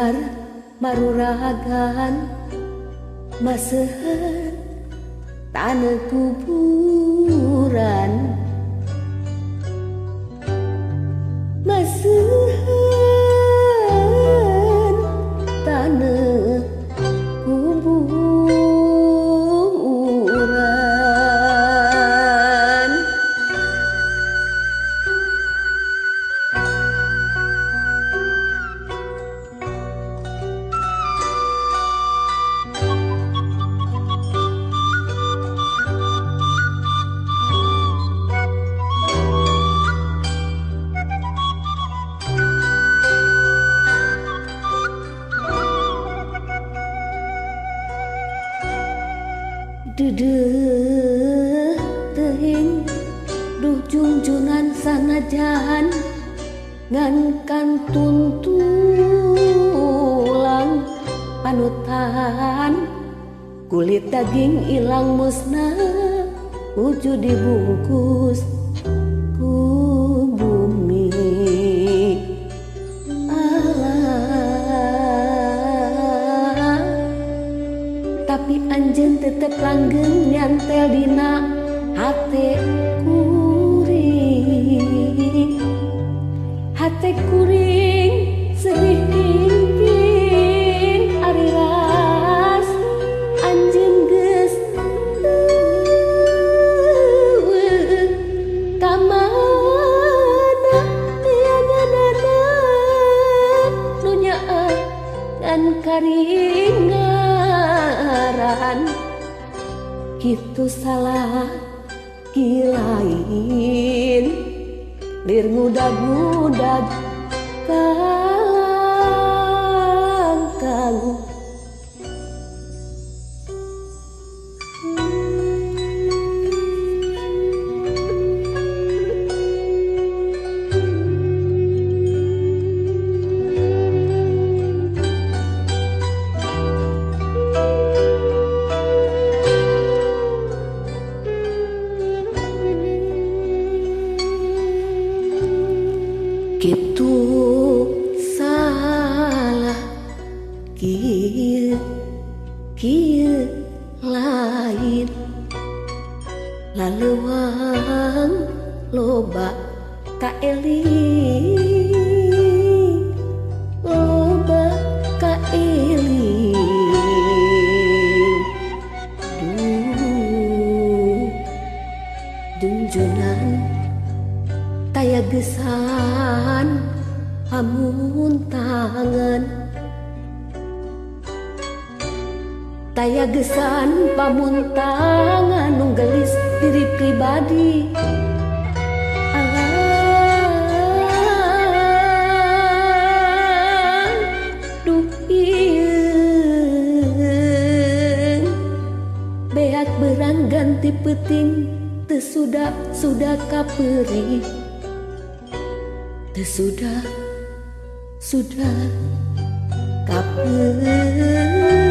Sadar maruragan maseuheun taneuh kuburan, maseuheun taneuh kuburan. Dedeh teuing duh jungjungan sanajan ngan kantun tulang panutan, kulit daging ilang musnah wujud dibungkus ku bumi. Alah, tapi anjeun tetep langgeng nyantel dina hate kuring, hate kuring sedih pimpin ari ras anjeun geus eueuh ka mana neanganana nu nyaah ngan karingaran. Kitu salah kilain lir ngudag-ngudag kalangkang. Kitu salah kieu kieu lain, laleuwang loba kaeling, loba kaeling. Duh junjunan taya gesan pamuntangan, taya gesan pamuntangan nu geulis diri pribadi. Aduh ieu beak berang ganti peuting teu sudah sudah kapeurih, teu sudah sudah kapeurih.